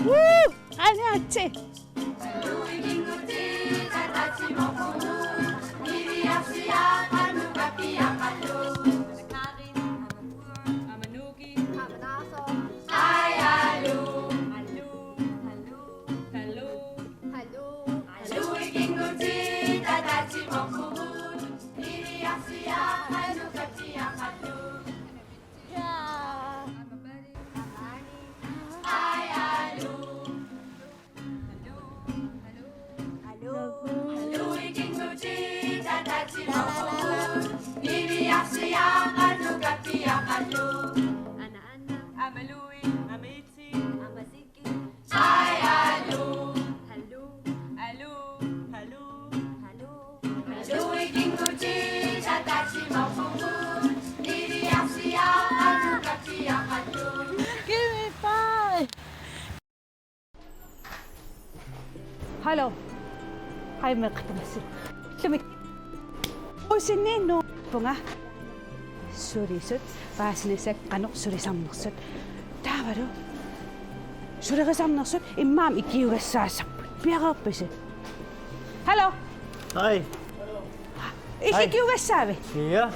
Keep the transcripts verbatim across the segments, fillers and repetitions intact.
Woo! Qaniatsi! Give me five. Hallo. Hej, meeqqat tamassi. Ullumi Puisinni nuuppunga. Sulisut paasinissaq qanoq sulisarnersut. Taavalu sulerisarnersut immaqa ikiugassaassapput. Piareerpisi? Hallo. Hej. Hej. Ikiugassaavit? Ja.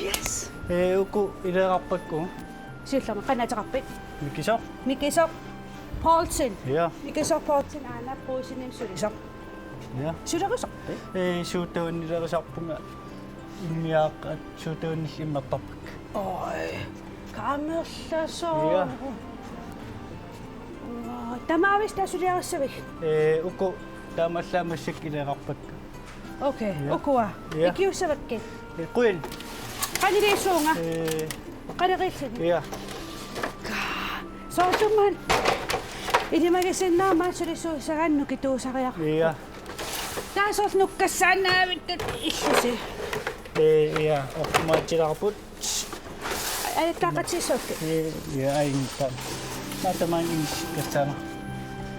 Yes. Ee, uku ileeqarpakka? Siullermik qanoq ateqarpit? Mikisoq. Mikisoq Poulsen. Ja. Mikisoq Poulsen aana Puisinni sulisoq. Ja. Sulerisarpit? Ee, suut tamanna ilerisarpunga, immiaaqqat suut tamanna immertarpakka. Oj. Kaamerlasoq. Ja. Oj, tamaavisa taava suliarissavit? Ee, uku taamaallaat massakkut ileeqarpakka. Okay, ja. Ukua. Ja. Ikiussavakkit? Ee, qujan. Qaniliisuunga? Ee. Qaniliilluni? Ja. Ka-, soorlu aamma ilimagisinnaammat sulisuusagaanni nukittuusariaqarpoq. Ja. Taava soorlu nukkassaannavittut illusi? Ee, ja, oqimaatsilaarput. Ajattaaqatigiissuakka? Ee, ja, aimta. Maatamaan inissikkassaanga.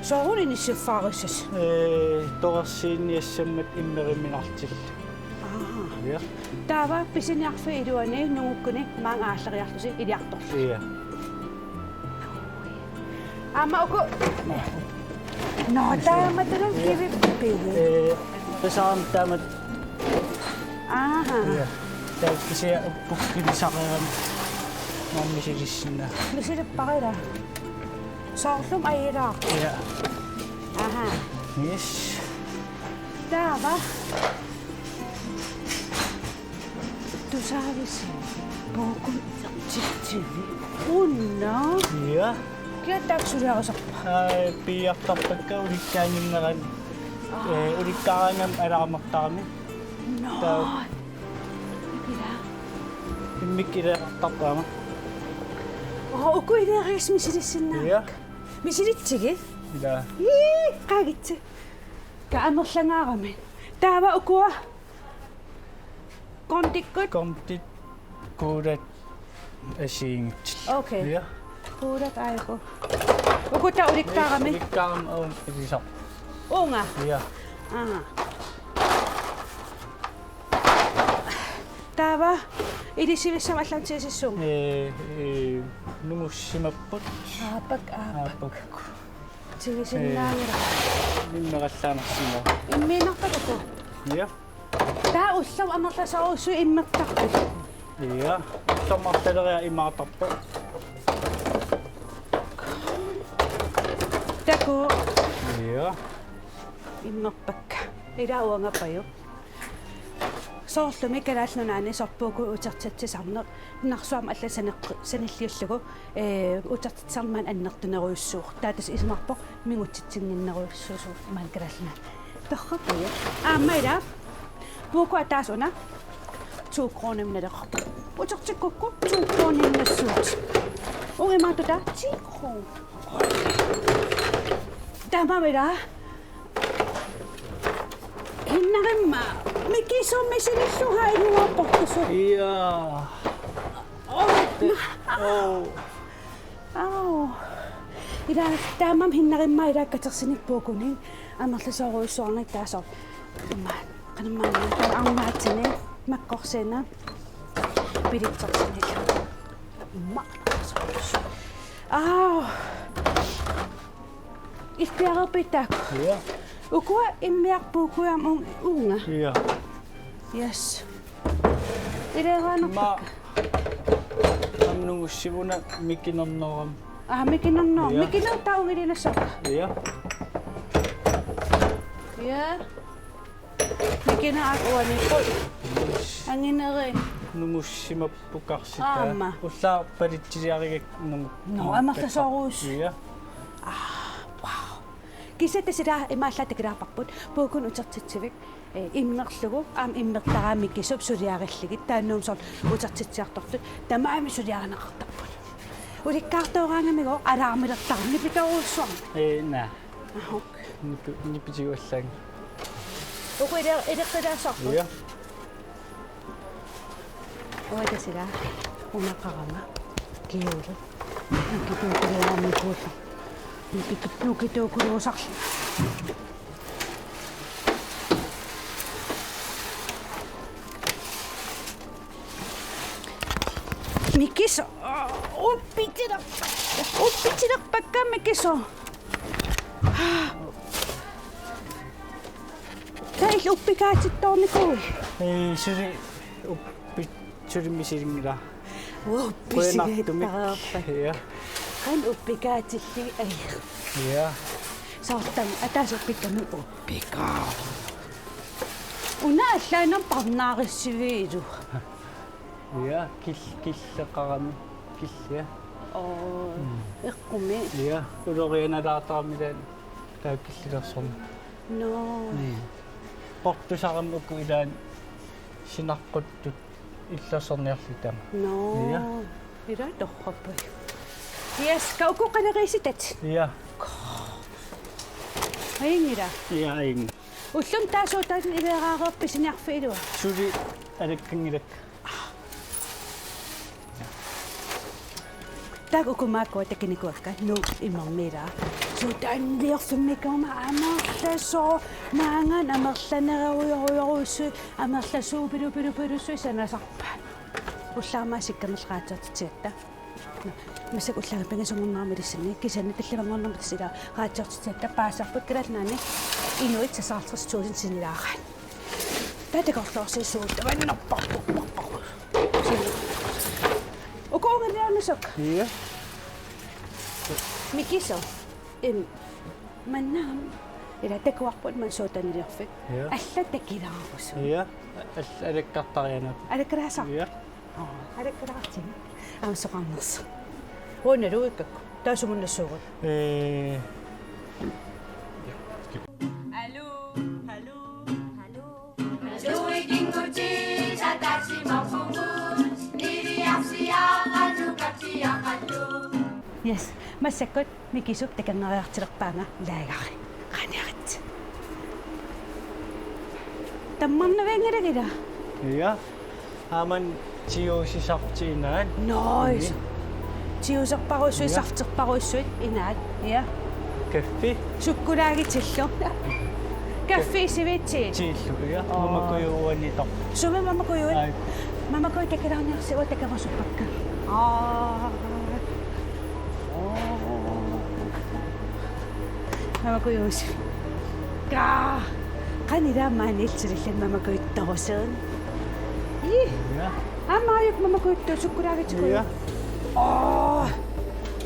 Sooruna inissiffaarissasoq? Ee, torersiinniassammat immerminartillugu. Aha. Ja. Taava pisiniarfiup iluani nungukkuni maanga aalleriarlusi iliartorlusi. Ja. Aamma uku. Nå, taamatullu kivippigu. Ee, tassami taamatut. Aha. Ja. Taava kisianni uppukkilisaqarami. Maani misilissinnaa. Misilippara ilaa? Soorlumi ailaa. Ja. Aha. Yes. Taava. Tusaavisi puukut isertitsivit? Una. Ja. Kiattaaq suliarisarpa? Ai, piiartarpakka ulikkaanginnerani. Aa. Ee, ulikkaaraangama alaamartarami. Nå. Taava. Mikila. Immikkut ileeqartarput aamma. Aa, uku ileeriassat misilissinnaavat. Ja. Misilitsigit? Ilaa. Ii, qaagitsi. Ka amerlangaarami. Taava ukua? Kondikkut? Kondit kuulat assigiinngitsut. Okay. Ja. Kuulat aajuku. Uku taava ulikkaarami? Ulikkaarami aamma ilisarput. Uunga? Ja. Aha. Taava ilisivissamik allanut tigisissuunga? Ee, ee, nungussimapput. Aapak, aapak. Aapak. Tigisinnaanngilaq. Ee, immerallaanersinnaa. Immiinnarpakka uku? Ja. Taava ullormut amerlasoorujussuit immertarpit? Ja. Ullormut arlaleriarlugu imaattarpoq. Takuuk. Ja. Immerpakka. Ilaa uanga pajuk. Soorlumi Kalaallit Nunaanni soorlu puukut utertitsisarneq, Narsui aamma allat saneq-, sanilliullugu, ee, utertitsisarneq maani annertunerujussuuvoq. Taava tassa isumaqarpoq mingutsitsinnginnerujussuusoq maani Kalaallit Nunaanni. Torrak pajuk. Aamma ilaa. Puukut ataaseq una. To kronimik naleqarpoq. Utertikkukku to kroninik nassuuvoq. Uunga imaattoq taava ti kroner. Taamaammat ilaa. Hinnarimma, mikisuummi sinillugu iluarportusu. Ja. Au. Au. Au. Ilaa, taamaammat hinnarimma ilaa katersineq puukunik amerlasoorujussuarnik taava soorlu. Immaqa, qanormaanna, taava arnaatsini, makkorsiineq, bilitsersineq. Immaqa. Au. Iltiareerpit taakku? Ja. Ukua immiarput ukua aamma uunga? Ja. Yes. Ileeraanarpakka. Aamma nungussivunga mikinernerama. Aa, mikinerner-. Ja. Mikinertaa ungiliinnassavakka. Ja. Ja. Mikineq aamma uaniipput. Anginerit. Nungussimapput karsitaa. Aamma. Ullaaq palitiliarigakku nungu-. Nå, amerlasoorujussuit. Ja. Aa, wow. Kisianni tassa ilaa imaallaat takilaarparput. Puukkunut utertitsivik, eh, immerlugu, aamma immertaraat Mikisup suliarillugit, taannagumi soorlu utertitsiartortut, tamarmik suliarineqartarput. Ulikkaartooraangamigooq alarmilertarami nipitoorujussuarmik. Ee, naa. Aha, okay. Nipi-, nipitiuallaanga. Uku ile-, ileqqilaassavarput. Ja. Uanga tassa ilaa, unaqarama, kiulu. Nukittuukuluuramikkuullu. Nukittu-, nukittuukuluusarlu. Mikisoq, uppitiler-, uppitilerpakka Mikisoq. Taava illit uppikaatittoornikuuit? Ee, suli uppi-, suli misilinngilara. Uppisigeettareerpat. Qujanartumik. Ja. Qanoq uppikaatillugit, aj. Ja. Soorlu aamma ataaseq uppikkamik uppikaa. Una allaanermut parnaarissiviilu. Ja, kil-, killeqarami, kil-, ja. Oo, mm. Eqqumi. Ja, ulorianalaartarami ilaanni taava killilersorneq. Nå. Mm. Portusaramik uku ilaanni sinaqquttut illersorniarlutik taama. Nå. Ja. Ilaa torrappai. Yes, ka uku qaneriisitat? Ja. Ajunngila? Ja, ajunngilaq. Ullumi taava sodavandip ileeraareerpit pisiniarfigiluat? Suli alakkanngilakka. Taakku uku maakkua takunikuuakka, Nuup imermik ilaa. Sodavandiliorfimmik aamma amerlasoorujussuit, maanngaanniit amerlanerujorujorujussuit, amerlasuut pilu-, pilu-, pilussuit sanasarpaat. Ullaaq aamma sikkanerlu radiortitsigatta. Massakkut ullaaq pingasunngornerami ilissinni, kisianni tallimanngornermi tassa ilaa radiortitsigatta paasisarput Kalaallit Nunaanni inuit seksoghalvtreds tusind sinnilaaraat. Taava takorloorsimasoq tamanna napparpupparput. Uku ungaliornisuk. Ja. Mikisoq. Im, maanna aamma. Ilaa takuarput maanna sodavandiliorfik. Ja. Allat takulaarusut. Ja. Al-, alakkartariaqarput. Alakkalaassavarput. Ja. Aa, alakkalaartigu. Aamma soqarnersoq. Uanga naluikkakku. Taava sumunnassuugut? Ee. Aluu, aluu, aluu. Yes, massakkut Mikisup takornariartulerpaanga laageri. Qaaniarit. Tammarnavianngilaq ilaa? Ja. Aamma tiusisartut inaat. Nice. Tiuserparujussuit, ja, sarterparujussuit inaat. Ja. Kaffi. Sukkulaagitsillu. Kaffi sivitsiit. Tiillu, ja. Aa. Mamakujuit uaniittoq. Sumi mamakujuit? Ai. Mamakujuit takulaarniarsiuk takusuppakka. Aa. Mamakujuit. Kaa. Qanoq ilaa maani illit illit mamakujuttorsuit? Ii. Ja. Aamma aajuku mamakujuttuut sukkulaagitsikujut. Ja. Aa.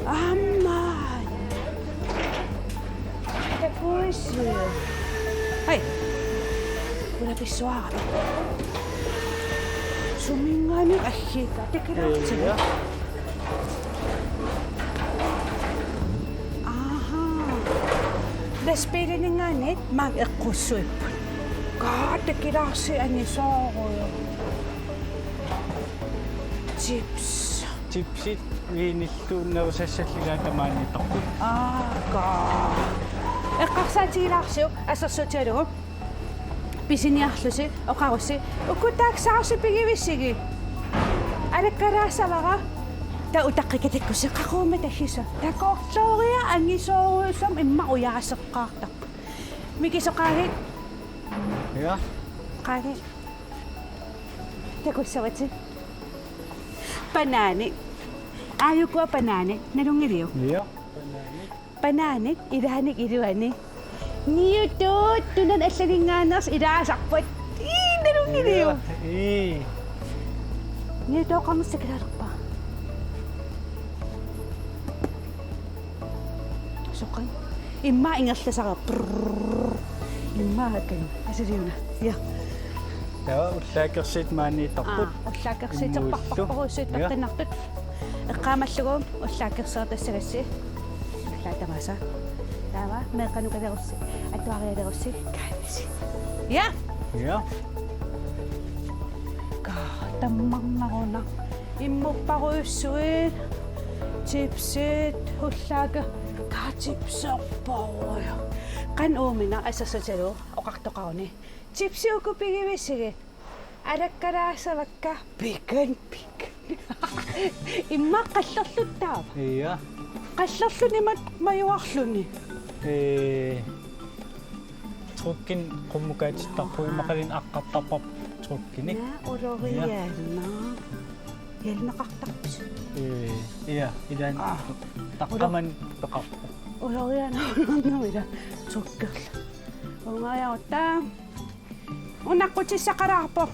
Aamma. Takuissuit. Hej. Una pissuara. Suminngaanniit aggiit takulaartigu. Ja. Aha. Lastbiilininngaanniit maanga eqqussuipput. Kaa takulaarsiuk angisoorujuk. Chips. Chipsit viinilluunnerusassallugit tamaaniittoq. Aa, kaa. Eqqarsaatigilaarsiuk assersuutigalugu. Pisiniarlusi, oqarussi, uku taakku saarsipigivisigit. Alakkalaassavara. Taava utaqqikkatikkussi qaqugu tagissava. Takorlooriarlugu angisoorujussuarmik immaqa ujaaseqqaartarput. Mikisoq qaagit. Ja. Qaagit. Takussavatit. Banaani. Aajukua banaani. Nalunngiliuk? Ja. Banaani. Bananit ilaannik iluani. Niutut tunani allaninngaanneersut ilaasarput. Ii, nalunngiliuk? Ii. Niutooqqarnersi kalaalerpaa. Soqan. Immaqa ingerlasara. Prrrr. Immaqa kan. Asiliuna. Ja. Taava ullaakkersiit maaniittarput. Aa, ullaakkersiit. Immuullu. Serparparparujussuit. Ja. Peqqinnartut. Eqqaamallugu ullaakkersiit tassagassi. Ullaat tamaasa. Taava meeqqanukkalerussi. Atuarialerussi. Kaanisi. Ja. Ja. Ka tammarnaruna. Immupparujussuit. Chipsit. Ullaakka. Ka chipserparuju. Qanoq uuminnaq assersuutigalugu oqartoqaruni. Chipsit uku pigivisigit. Alakkalaassavakka pikan pikan. Immaqa qallerluttaava. Ja. Qallerluni mat-, majuarluni. Ee, truckinik qummukaatittarpugut. Aa. Immaqaluunniit aqqartarparput truckinik. Naa, uloriaanna. Ja. Hjelmeqartarpisi. Ee, ja, ilaanni. Aa. Taqqamani peqarpoq. Uloriaanna, uloriaanna, ila truckerlu. Ungajautta. Unaqqutissaqalaarpoq.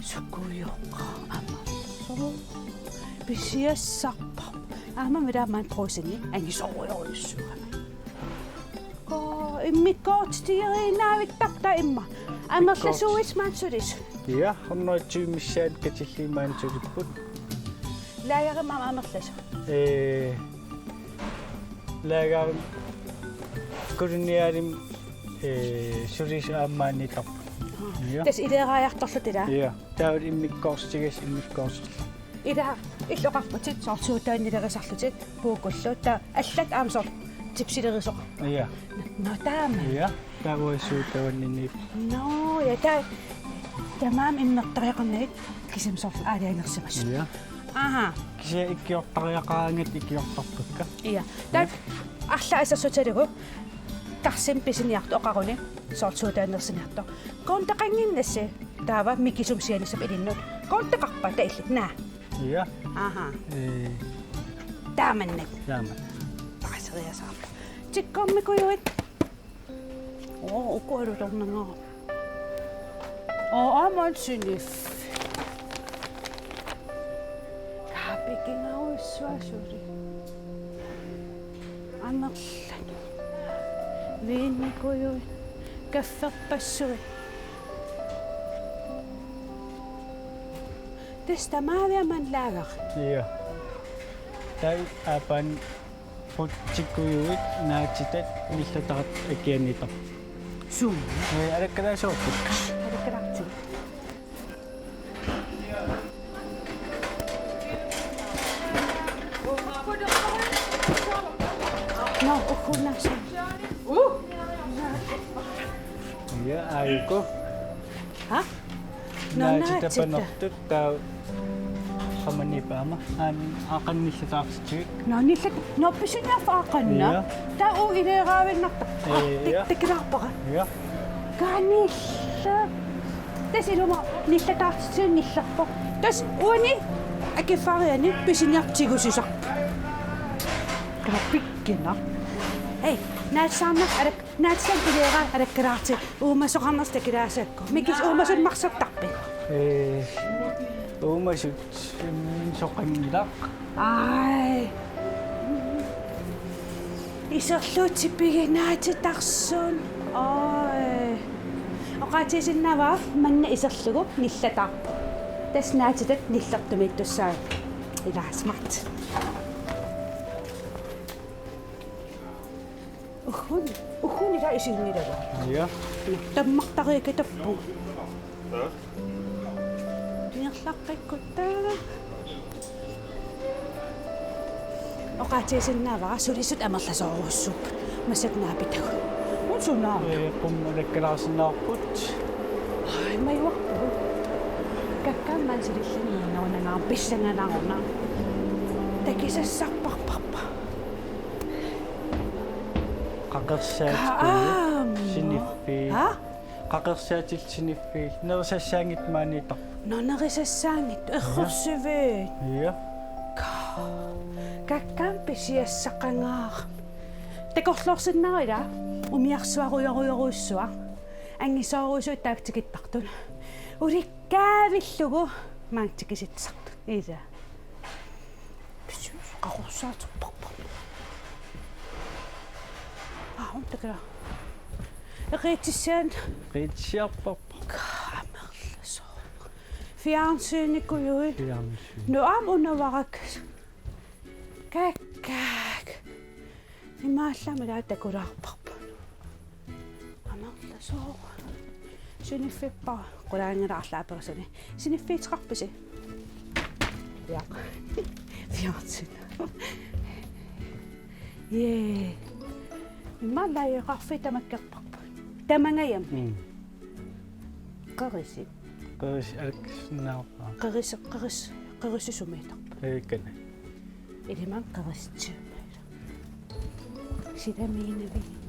Sukujoqqa amerlasoq. Pisiassarpara. Aamma milaammaan Brugsenimi angisoorujussuugami. Ko immikkoortitigeriinnaavittarput immaqa. Amerlasuuis maani sulisut. Ja, hundrede og tyve missaat katillugit maani sulipput. Lagerimi aamma amerlasoq. Ee, Lagerimi kolonialimi, ee, sulisut aamma maaniittarput. Aa. Ja. Tassa ileeraajartorluta ilaa? Ja. Taava immikkoortitigassat immikkoortillugit. Ilaa, illit oqarputit soorlu suutaannilerisarlutit puukullu. Taava allat aamma soorlu chipsilerisoq. Ja. Nå, taama. Ja. Taava uanga suutaanninik. Nå, ja, taava. Taamaammat immertariaqarnagit kisianni soorlu aalajangersimasut. Ja. Aha. Kisianni ikiortariaqaraangatta ikiortarpakka. Ja. Taava arlaat assersuutigalugu karsimik pisiniartoq oqaruni soorlu suutaannersiniartoq. Konteqannginnassi taava mikisumik sianissamut ilinnut. Konteqarpa taava illit, naa? Ja. Aha. Ee. Taamannak. Taamannak. Paaseriasaarpoq. Tikkormikujuit. Oo, uku alutornanga. Oo, aamma sinif. Kaapikingaruissuaq suli. Amerlanut. Viinikujuit. Kafferpassuit. Tassa tamaviaman Lager. Ja. Taava aappaan Putsikujuit naatitat nillertartut akianiittarput. Suu. Ee, alakkalaassooq. Alakkalaartigu. Nå, ukkuunaasa. Ja, aajuku. Ha? Nå, naatitat naatitat. Panertut taava qamaniippa aamma. Aam, aaqqanni nillataartitsigut. Nå, nillat-, nå, pisiniarfik aaqqanna. Ja. Taava uagut ileeraavinnartarpoq. Ee, ja. Tik-, tikilaarpara. Ja. Kaanillu. Tassa ilumut nillataartitsigut nillerpoq. Tassa uani akiffaariani pisiniarfik tigusisarpoq. Kaapikkina. Hej, naatsaarnak alak-, naatsaarnak ileeraat alakkalaartigu uumasoqarnersi takilaasakku. Mikis uumasut marsartarpit? Ee, uumasut, mm, soqanngilaq. Ai. Iserluutipigit naatitarsut. Ai. Oqaatigisinnaavara manna iserlugu nillataarpoq. Tassa naatitat nillertumiittussaapput. Ilaa smart. Uhuuni, uhuuni taava isiginngilara. Ja. Tammartariaqartarpugut. Ingerlaqqikkutta. Oqaatigisinnaavara sulisut amerlasoorujussuupput. Massakkut naapitagut. Uanga sunaana. Ee, qummut alakkalaarsinnaavarput. Ai, majuarpugut. Kakkaak maani sulillugu nuunnarunagu pissanganaruna. Takisassarparparput. Qaqersaat. Ka-, aamma. Siniffiit. Ha? Qaqersaatillu siniffiit. Nerisassaanngitsut maaniittarput. Nå, nerisassaanngitsut. Errorsiviit. Ja. Ka-, Kakkaak pisiassaqangaarami. Takorloorsinnaavat ilaa umiarsuarujorujorujussuaq. Angisoorujussuit taakku tikittartut. Ulikkaavillugu maanga tikisitsisartut. Ilaa. Pisiassaqaqqussaatipparput. Aa, untakila. Eqiitsissian. Eqiitsiarparput. Amerlasoorpoq. Fjernsynikujuit. Fjernsyn. Nuam unavarak. Kakkaak. Imaallaat ilaa takulaarparput. Amerlasoorpoq. Siniffippara. Qulaanngilaq arlaat aperisuni. Siniffiuteqarpisi? Ja. Fjernsyn. Jee. Immaqa lageqarfiit tamakkerparput. Tamangajammi. Mm. Qerisi. Qerisi alakkarsinnaavara. Qerisi, qerisi, qerisi sumiittarput. Ikkani. Iliman qerisitsiummi. Sitamiinavigin.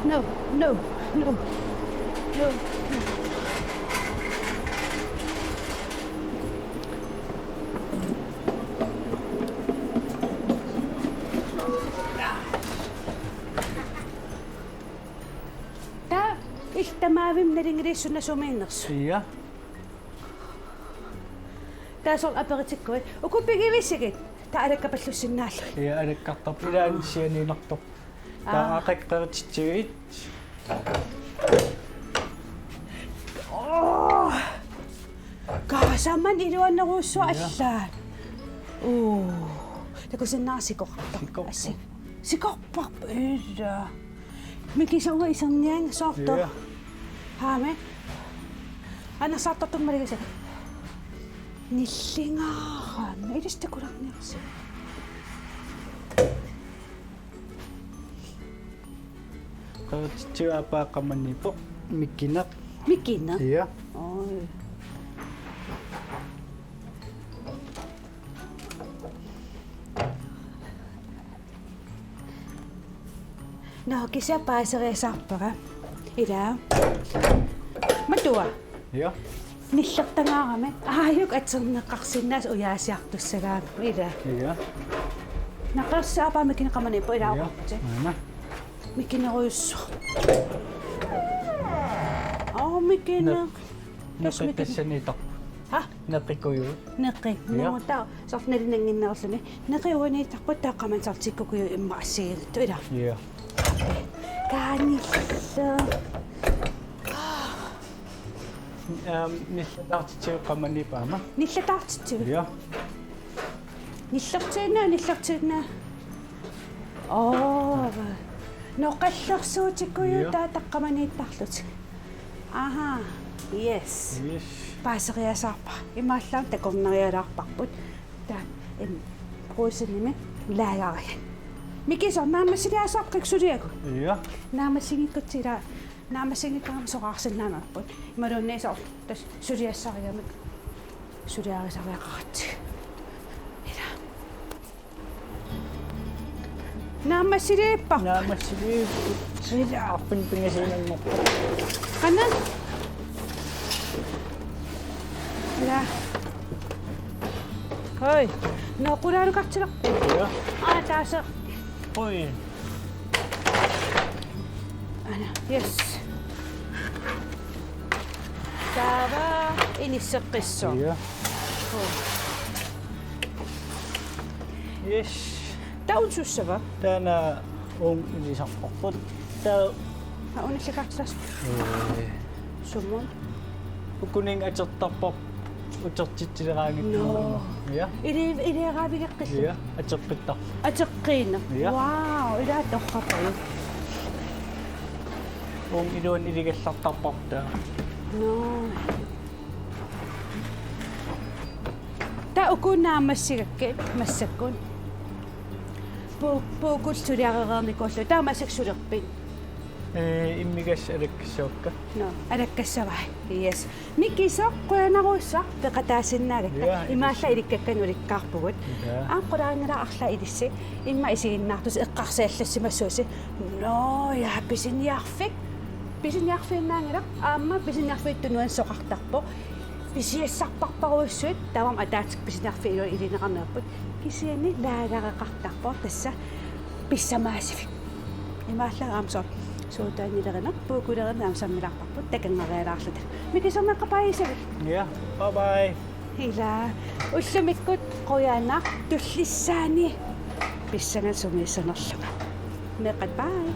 No, no, no. No, no. Taava illit tamaavimmi nalunngiliuk suna sumiinnersut? Ja. Taava soorlu aperitikkuit. Uku pigivisigit. Taava alakkapallussinnaallugit. Ja, alakkartarput. Ilaanni sianiinnartoq. Aa. Taava aaqqikkerititsigit. Åh. Kaasama iluannerujussuaq. Ja. Allaat. Uu. Takusinnaavat sikortoq. Sikorpoq. Assi. Sikorpoq. Ilaa. Mikisunnguaq isernianngilaq soorlu. Ja. Haami. Anersartartumik malugisat. Nillingaarami. Ilissi takularniarsi. Qerititsiviup aappaa qamaniippoq. Mikineq. Mikineq? Ja. Oj. Nå, kisianni paaseriasaarpara. Ilaa. Matua. Ja. Nillertangaaramik. Aajuku atorneqarsinnaasut ujaasiartussagaangamik. Ilaa. Ja. Nå, qerititsiviup aappaa mikineq qamaniippoq ilaa. Ja. Oqarputit. Aana. Mikinerujussuaq. Aa, mikineq. Neq-, neqit tassaniittarput. Ha? Neqikujuit. Neqi. Ja. Nå, taava soorlu nalinannginnerluni. Neqi uaniittarput taava qamani soorlu tikkukujuit immaqa assigiinngitsut ilaa. Ja. Kaanillu. Ehm, nillataartitsiviup qamaniippoq aamma. Nillataartitsiviup? Ja. Nillertiinnaa, nillertiinnaa. Oo. Nå, qallersuutikujuit. Ja. Taava taqqamaniittarlutik. Aha. Yes. Yes. Paaseriasaarpara. Imaallaat takornarialaarparput. Taava, em, Brugsenimi laageriga. Mikisoq naammassiliasaarpakka suliakku. Ja. Naammassinngikkutsigu ilaa. Naammassinngikkaangamik soraarsinnaanerput. Imaluunniit soorlu tassa suliassarigamik suliarisariaqaratsigu. Ilaa. Naammassiliipparput. Naammassiliipparput. Ilaa. Arfineq-pingasuunerput. Qanoq? Ilaa. Hoi. Nå, qulaalukartilerput. Ja. Aa, taaseq. Hoi. Aana, yes. Taava inisseqqissaaq. Ja. Oh. Yes. Taava una sussava? Taanna uunga ilisarparput. Taava. Aa, una ilikkartilaarpoq. Ee. Sumut? Ukuninnga atortarparput, atortitsileraangatta. Nå. Ja. Ili-, iliaraavigeqqillugu. Ja, ateqqittarpoq. Ateqqiineq. Ja. Wow, ilaa torrappalu. Uunga iluani iligallartarparput taava. Nå. Taava uku naammassigakkit massakkut. Pu-, puukut suliarereernikuullugu. Taava massakkut sulerpit? Ee, immigassat alakkassaakka? Nå, alakkassavai. Yes. Mikisoq, qujanarsuaq peqataasinnaagatta. Ja, imaallaat ilikkakkanik ulikkaarpugut. Ja. Aamma qulaanngilaq arlaat ilissi. Immaqa isiginnaartusi eqqarsaatissimassuusi. Nå, ja, pisiniarfik. Pisiniarfiinnaanngilaq. Aamma pisiniarfiup tunuani soqartarpoq. Pisiassarparparujussuit, taava aamma ataatsikkut pisiniarfiit iluanni ilineqarnerput. Kisianni lagereqartarpoq tassa pissamaasivik. Imaallaat aamma soorlu suutaannilerineq, puukulerineq aamma sammilaarparput, takanngarialaarluta. Mikiserneqqa paasisavit. Ja, bye bye. Ila, ullumikkut qujanaq tullissaani pissanganaq sumiissanerlunga. Meeqqat, bye.